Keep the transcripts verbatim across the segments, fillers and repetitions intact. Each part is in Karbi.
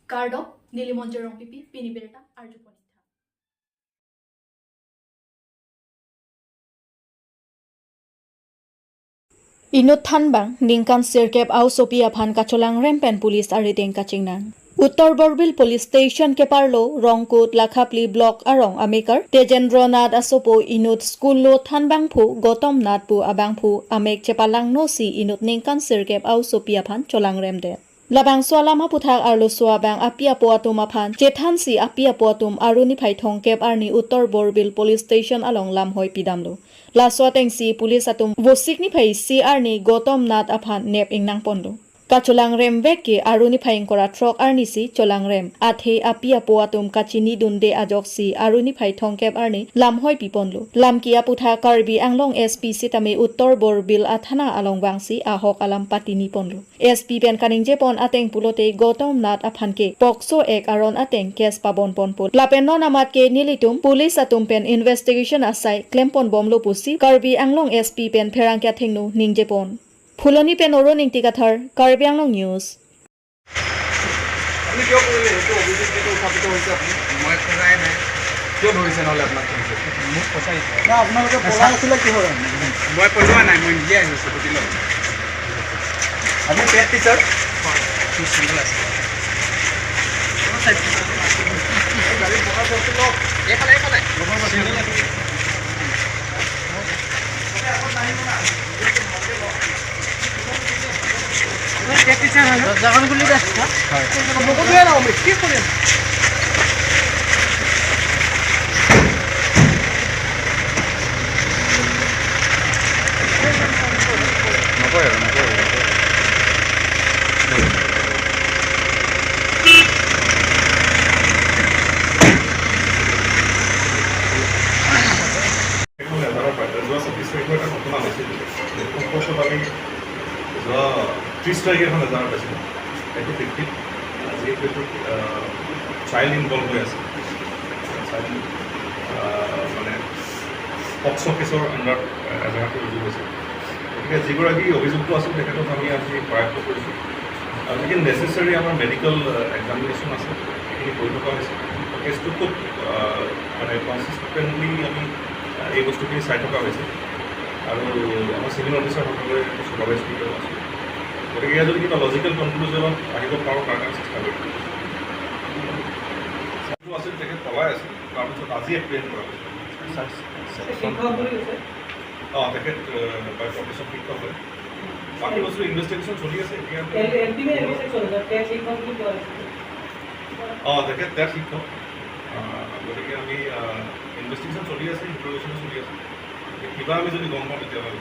Kardom, neli Monjir Rongpipi, pini birta arjupon-ik tha. Inut thanbang ningkan sirkep aosopi aphan kacholangrem pen police arideng kachingnang. Uttar Borbil Police Station keparlo Rongkut Lakhapli Block arong amekar Tejendra Nath asopo inut school lo thanbangphu Gotom Nath pu abangphu amek chepalangno si inut ningkan sirkep aosopi aphan cholangremdet. Labangso alam aputhak arloso abang api apo atum aphan chethansi api apo atum Aru niphai thomkep arni Uttar Borbil Police Station along lamhoi pidamlo. Laso atengsi police atum Vosik niphai isi arni Gotom Nath aphan nep ingnangponlo. Kacholangremvek ke Aru niphai ingkoi ra throk arnisi cholangrem. Athe api apo atum kachinidunde ajoksi Aru niphai thomkep arni lamhoi piponlo. Lamki aputhak Karbi Anglong S P sitame Uttar Borbil athana along vangsi ahok alam patiniponlo. S P pen kaningjepon ateng pulote Gotom Nath aphan ke POCSO Act aron ateng case pabonponpo. Lapen non amat ke nelitum police atum pen investigation asai klemponbomlo pusi Karbi Anglong S P pen pherangke athengno ningjepon. Phuloni pen Orun Ingti Kathar, Karbi Anglong News. আপুনি কিয় কৰিলে? এইটো অভিযোগ যিটো উত্থাপিত হৈছে আপুনি? মই কৰাই নাই। কিয় ধৰিছে নহ'লে আপোনাক পুলিচে? মোক পঠাইছে। না, আপোনালোকে পলাই আছিলে কিহৰ কাৰণে? মই পলোৱা নাই, মই নিজে আহিছোঁ স্কুটি লৈ। আপুনি পেড টিচাৰ? হয়, মোৰ চেণ্ডেল আছে। এইফালে, এইফালে। চেণ্ডেল আছে। এঘাৰ এঘাৰ যোৱা চৌব্বিছ তাৰিখৰ এটা ঘটনা হৈছিল। সংঘৰ্ষত আমি যোৱা ত্ৰিছ তাৰিখে এখন এজাহাৰ পাইছিলোঁ। এইটো ভিত্তিত আজি এইটো, আহ, চাইল্ড ইনভলভ হৈ আছে। চাইল্ড, আহ, মানে পক্সো কেছৰ আণ্ডাৰত এজাহাৰটো ৰুজু হৈছে। গতিকে যিগৰাকী অভিযুক্ত আছিল তেখেতক আমি আজি কৰায়ত্ত কৰিছোঁ। আৰু যিখিনি নেচেচাৰী আমাৰ মেডিকেল, আহ, এক্সামিনেশ্যন আছে, সেইখিনি কৰি থকা হৈছে। কেছটো খুব, আহ, মানে কনচিষ্টেণ্টলি আমি, আহ, এই বস্তুখিনি চাই থকা হৈছে। আৰু আমাৰ চিভিল অফিচাৰসকলে চুপাৰভাইজ কৰি থকা আছে। গতিকে ইয়াত যদি কিবা লজিকেল কনক্লুজনত আহিব পাৰোঁ, তাৰ কাৰণে চেষ্টা কৰিম। আছিল, তেখেত পলাই আছিল, তাৰপিছত আজি এপ্ৰিহেণ্ড কৰা হৈছে। শিক্ষক বুলি কৈছে? অ, তেখেত, এ, বাই প্ৰফেশ্যন শিক্ষক হয়। বাকী বস্তু ইনভেষ্টিগেশ্যন চলি আছে এতিয়া। এল-, এল পি নে এম ই ছেকশ্যন, তে শিক্ষক বুলি কোৱা হৈছে। অ, তেখেত, তেখেত শিক্ষক। আ, গতিকে আমি, আ, ইনভেষ্টিগেশ্যন চলি আছে, ইণ্টাৰভিউশ্যনো চলি আছে। কিবা আমি যদি গম পাওঁ, তেতিয়াহ'লে।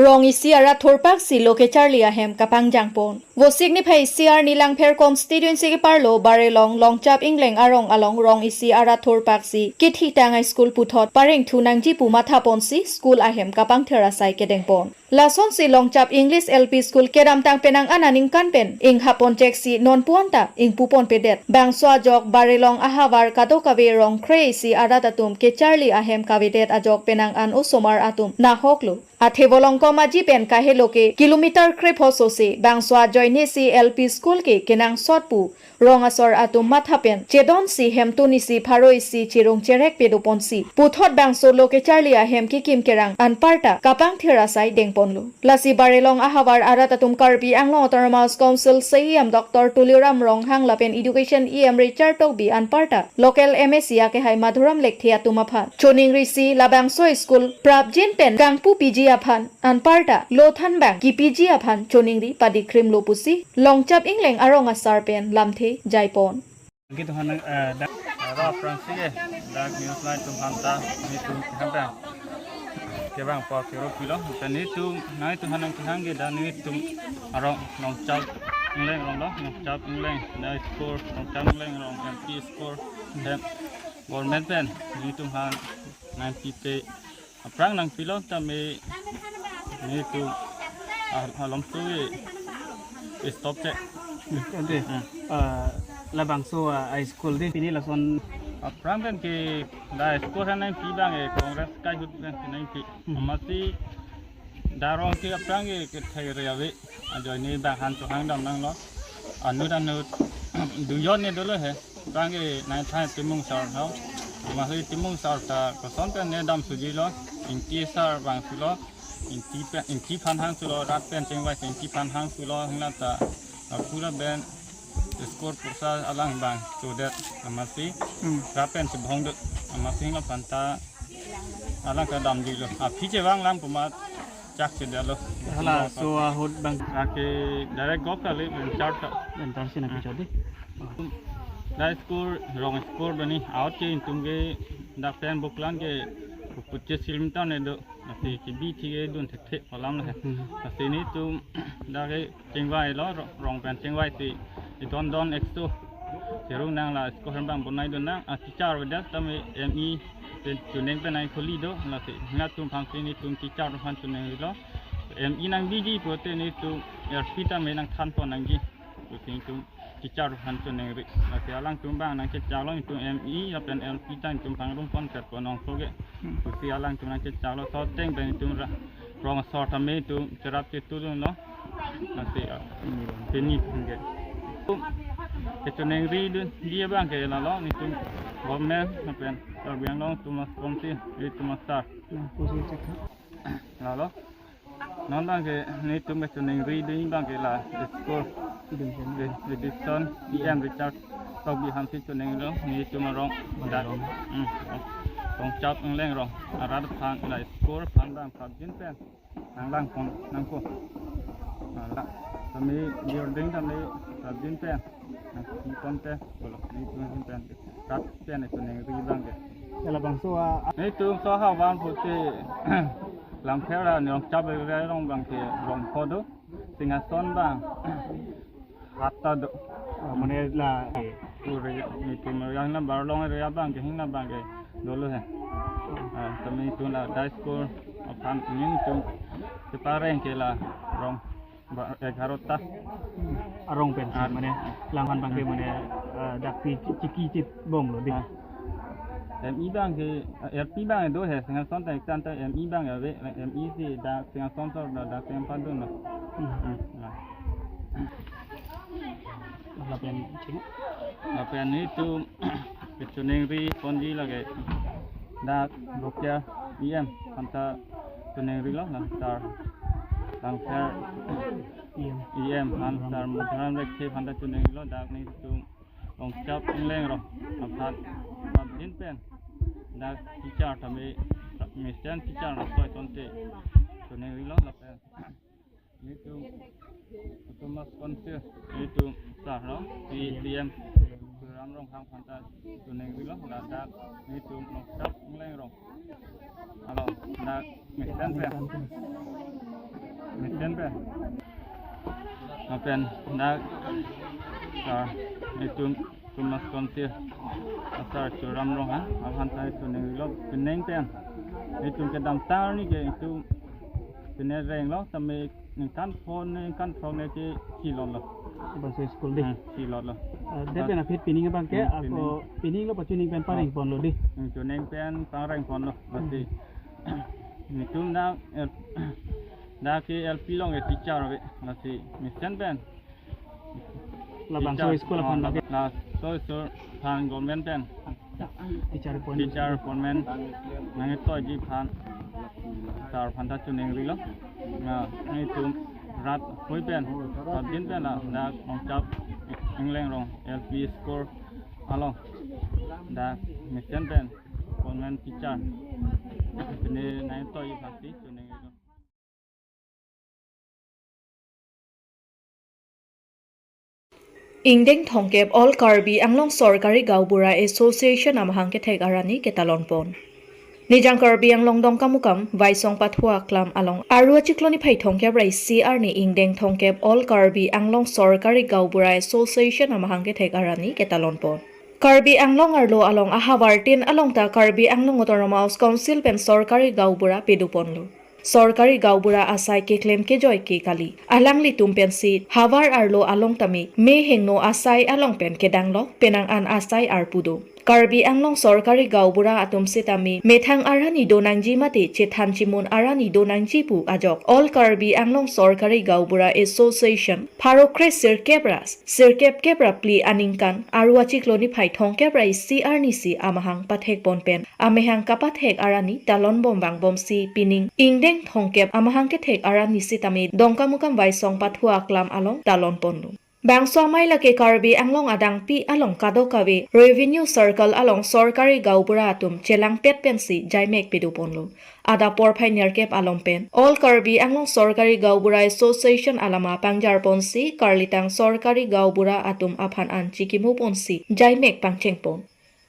Rong isi arat thurpaksi lo kecharli ahem kapangjangpon. Vosik niphai isi arni Langpher constituency keparlo Barelong Longchap Ingleng arong along rong isi arat thurpaksi kethitang a-school puthot parengthu nangji pu mathaponsi school ahem kapangthir asai kedengpon. Lasonsi Longchap English L P School kedamtang penang an aningkan pen inghaponcheksi nonpu anta ingpuponpedet. Bangso ajok Barelong ahavar kadokave rong kre isi arat atum kecharli ahem kavedet ajok penang an osomar atum nahoklo. Athe Volongkom aji pen kahelo ke kilometer krepho sose bangso ajoinesi L P School ke kenangsot pu rong asor atum matha pen chedonsi hemtun isi pharo isi chirung cherek pedoponsi puthot bangso lo kecharli ahem kekim kerang anparta kapangthir asai dengponlo. Lasi Barelong ahavar arat atum Karbi Anglong Autonomous Council C E M Doctor Tuliram Ronghang lapen Education E M Richard Tokbi anparta local M A C akehai Madhuram Lekthe atum aphan choningrisi labangso school prapjin pen kangpu piji aphan anparta lo thanbang kipiji aphan choningri padikrimlo pusi Longchap Ingleng arong asar pen lamthe jaipon. Nangtum aphan, eh, dak, eh, dak aphrangsi, eh, dak news line atum aphanta, netum aphanta. Kevang apor kero pilo, ta netum, nangtum aphan nangkehang ke dak netum arong Longchap Ingleng arong lo, Longchap Ingleng, dak school, Longchap Ingleng arong M P school, then government pen, netum aphan nangpipe, aphrang nangpilo tame netum, ah, alom tu, eh, stop che. Ante, hmm, ah, labangso, ah, a-school dei pini lason. Aphrang pen ke la school aphan nangpi abang, eh, Congress akai ahut pen ke nangpi. Hmm. Amatsi Darong ke aphrang ke kethek re ave. Ajoine bang han chohang dam nanglo. Anut anut dujon ne dolo he. Bang ke nai thai Timung sar thau. Masi Timung sar ta koson pen ne dam suji lo. Ingti sar bang sulo. Ingti pen, ingti phan hang sulo. Rat pen chengvai ingti phan hang sulo. Hingla ta apura ben score pusa alang bang chodet amatsi. Hmm. Rat pen chebhong dut amatsi hingla phan ta alang kedam dilo. Aphi chevang lang pu amat chak chedetlo. Hala, so ahut bang. Ake direct gop kali, pen char ta. Pen char si na pichot di. Dak score, rong score bani out ke ingtum ke dak pen buklang ke putche silim ta ne do. Lasi kebi thik ke dun thekthe pu alam le. Hmm. Lasi netum dak ke chengvai lo, ro-, rong pen chengvai si. Idon don exo. Cherung nang la score hembang bonai dun nang. A teacher avedet tame M E pen choneng pen ai kholi do. Lasi hingla atum aphan si netum teacher aphan chonengri lo. M E nang biji pulote netum L P tame nangthan pon nangji. Pusi netum teacher aphan chonengri. Lasi alangtum bang nangkechak lo, netum M E lapen L P ta netum pangrum pon ket pon ong so ke. Hmm. Pusi alangtum nangkechak lo, so ateng pen netum ra-, rong asor tame netum cherap chetu dunlo. Lasi, ah, pini abang ke. Kechonengri dun, di abang ke lalo, netum government lapen Karbi Anglong atum askomsi, netum asar. Nah, pusi cek. Lalo. Non abang ke netum kechonengri dun abang ke la score. Di, di, Dixon, E M Richard Tokbi aphan si chonengri lo, netum arong. Dak, hmm, Rongchap Engleng rong. Arat aphan la score aphan bang prapjin pen nanglang pon nangkok. Ala, tame building tame prapjin pen nangkok pon te, bolo, netum pen. Rat pen chonengri abang ke. Halabangso a, netum so ahavar pulote Langpher a Rongchap area along abang ke rong pho do. Singhason abang hat ta do. Oh, mane la, eh. Puri netum yang na Barlong area abang ke, hingna abang ke dolo he. Ah, tame netum la dak score aphan netum chepareng ke la rong ba, egharo ta. Arong pen si, ah, mane, lang aphan abang ke, hmm, mane, eh, dak si chi-, chiki chit bomlo di. Ah. M E abang ke, eh, L P abang do he, Singhason ta ektan ta M E abang ave, M E si dak Singhason ta dak, dak Singhason dunlo. Hmm. Hmm, nah. Lapen chini. Lapen netum kechonengri ponji lake dak Bokia E M aphan ta chonengri lo, la sar Langpher E M. E M aphan, sar Madhuram Lekthe aphan ta chonengri lo, dak netum Rongchap Engleng rong aphan prapjin pen dak teacher tame, mesen teacher na soi tonte chonengri lo lapen netum Thomas Council, netum sar lo, P D M Ram Ronghang aphan ta chonengri lo, ladak netum Rongchap Engleng rong. Alo, dak mesen pen. Mesen pen. Lapen dak sar netum Thomas Council asar Churam Ronghang aphan ta chonengri lo, penang pen. Netum kedamtang arni ke netum pine reng lo, tame ningkan pho, ningkan throk ne ke chilot lo. Bangso school di. Hmm, chilot lo. Eh, det pen aphi pining abang ke, hmm, ako pining lo, pachuning pen pareng, oh, ponlo di. Hmm, chuning pen pareng ponlo. Lasi netum dak, eh, dak ke L P along ke teacher ave. Lasi mesen pen. Labangso teacher, school aphan, oh, abang ke. Laso school aphan government pen. Teacher appointment. Teacher appointment nangketoiji aphan sar aphan ta chonengri lo. Na, netum rat hoi pen, prapjin pen la, dak Rongchap Engleng rong L P school along dak mesen pen appointment teacher. Pine nangketoiji aphan si chonengri lo. Ingdeng thomkep All Karbi Anglong Sorkari Gaonbura Association amahang kethek arni ketalon pon. Nijang Karbi Anglong Dongkamukam, Vaisong Pathua Aklam along Aru achiklo niphai thomkep ra isi arni ingdeng thomkep All Karbi Anglong Sorkari Gaonbura Association amahang kethek arni ketalon pon. Karbi Anglong arlo along ahavar tin along ta Karbi Anglong Autonomous Council pen sorkari gaonbura pado ponlo. Sorkari gaonbura asai keklem kejoi ke kali. Alanglitum pensi havar arlo along tame me hingno asai along pen kedang lo, penang an asai arpu do. Karbi Anglong Sorkari Gaonbura atum sitame methang arani do nangji mate chethan chimun arani do nangji pu ajok All Karbi Anglong Sorkari Gaonbura Association pharo kre sirkep ra sirkep kep ra phli aningkan Arua chiklo niphai thomkep ra isi arnisi amahang pathek pon pen amahang kapathek arani talon bom vangbomsi pining ingdeng thomkep amahang kethek arani sitame Dongkamukam Waisong pathu aklam along talon ponlo. Bangso amei lake Karbi Anglong adangpi along kadokave revenue circle along sorkari gaonbura atum chelangpet pensi jaimek pedo ponlo. Adap porphai nerkep along pen All Karbi Anglong Sorkari Gaonbura Association alama pangjar ponsi karlitang sorkari gaonbura atum aphan an chikimu ponsi jaimek pangcheng pon.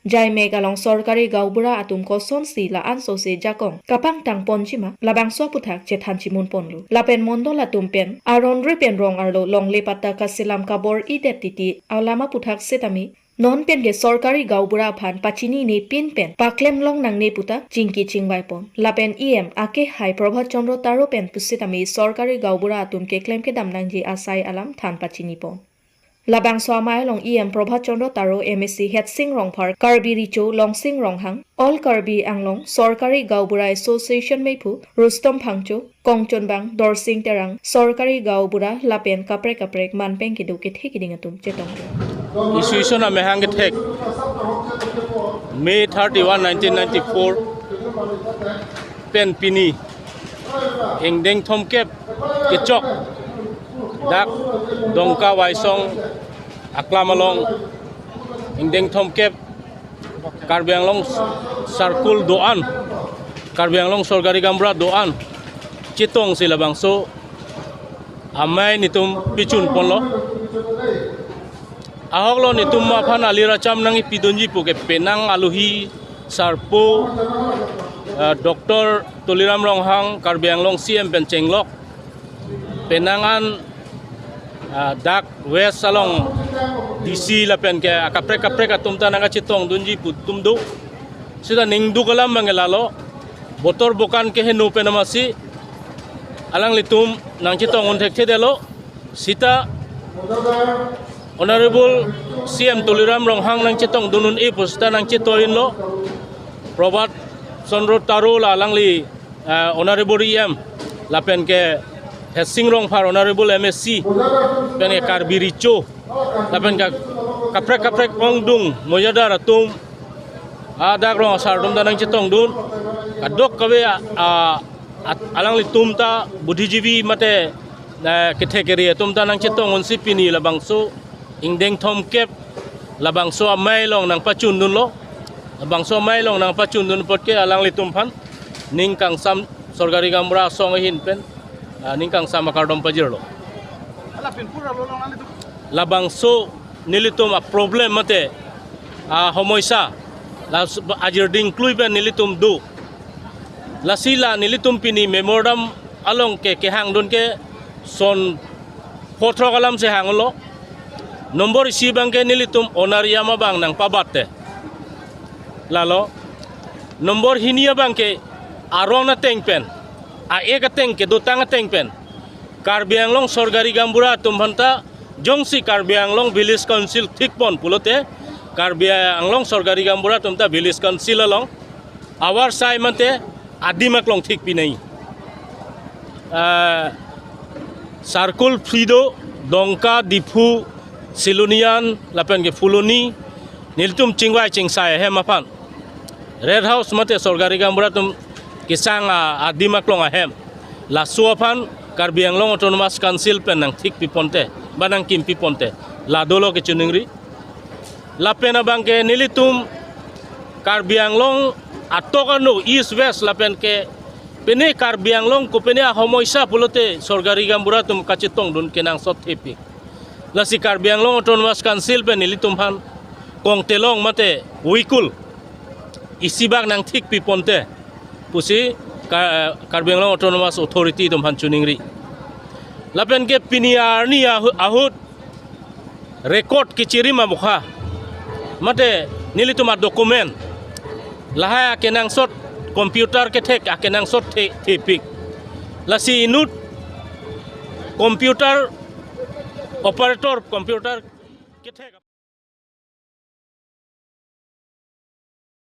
Jaimek along sorkari gaonbura atum kosonsi la-an sose jakong kapangtang ponji ma labangso aputhak chethan chimun ponlo. Lapen mondol atum pen aron ri pen rong arlo longle patta kaselam kabor-idet titi alam aputhak sitame non pen ke sorkari gaonbura aphan pachinine pin pen paklem long nangne puta chingki chingvai pon. Lapen E M akehai Prabhat Chandra Taro pen pusitame sorkari gaonbura atum keklem kedam nangji asai alam than pachini pon. Labangso amei along E M Prabhat Chandra Taro, M A C Hetsing Rongphar, Karbi Recho Longsing Ronghang, All Karbi Anglong Sorkari Gaonbura Association meiphu Rustom Phangcho, Kongchonbang Dorsing Terang, sorkari gaonbura lapen kaprek kaprek manpeng kedo kethe keding atum chetong. Association amahang kethek May thirty-one, nineteen ninety-four pen pini ingdeng thomkep kechok dak Dongka Waisong aklam along ingdeng thomkep Karbi Anglong Circle do-an, Karbi Anglong Sorkari Gaonbura do-an chetongsi labangso amei netum pichun ponlo. Ahoklo netum aphan alir acham nangpidunji pu ke penang alohi sarpo, eh, Doctor Tuliram Ronghang Karbi Anglong C M pen chenglok, penang an, ah, dak West along D C lapen ke akaprek kaprek atum ta nangkachetongdunji pu atum do. Sita ningduk alam abang ke lalo, botor bokan keheno pen amatsi alanglitum nangchetong un thekthedetlo. Sita Honorable C M Tuliram Ronghang nangchetongdun un-e pu sita nangchetoinlo. Prabhat Chandra Taro la alangli, eh, Honorable E M, lapen ke Hetsing Rongphar Honorable M A C, pen ke Karbi Recho, lapen ke kaprek kaprek ongdung mojadar atum, adak rong asar atum ta nangchetongdun, kadokave a, a, at-, alanglitum ta budhijivi mate, eh, kethek kere atum ta nangchetong unsi pini labangso ingdeng thomkep labangso amei along nangpachundunlo. Labangso amei along nangpachundun apot ke alanglitum aphan ning kangsam sorkari gaonbura asong ahin pen, ah, ning kangsam akardom pajirlo. Labangso nelitum a-problem mate, ah, homoisa, la s-, ajir dingklui pen nelitum do. Lasi la nelitum pini memorandum along ke kehangdun ke son pho throk alamsi hanglo. Nombor isi abang ke nelitum onar ejam abang nangpabat te. Lalo. Nombor hini abang ke aron ateng pen, a-ek ateng kedotang ateng pen Karbi Anglong sorkari gaonbura atum aphan ta jongsi Karbi Anglong Village Council thikpon pulote Karbi Anglong sorkari gaonbura atum ta Village Council along avarsai mate adim aklong thikpinoi. Ah, Circle phli do, Dongka, Diphu, Silonijan, lapen ke Phuloni, nelitum chingvai chingsai ahem aphan. Rest house mate sorkari gaonbura atum kesang a-, adim aklong ahem. Laso aphan Karbi Anglong Autonomous Council pen nangthik piponte, ba nangkim piponte. La dolo kechiningri. Lapen abang ke nelitum Karbi Anglong atok ano East West lapen ke pine Karbi Anglong kopine ahomoisa pulote sorkari gaonbura atum kachetongdun kenangsot thepik. Lasi Karbi Anglong Autonomous Council pen nelitum aphan kongtelong mate wikul isibak nangthik piponte pusi Ka-, Karbi Anglong Autonomous Authority atum aphan chiningri. Lapen ke pini arni ahu-, ahut record kechirim amokha mate nelitum a-document lahai akenangsot computer kethek akenangsot the-, thepik. Lasi inut computer operator computer kethek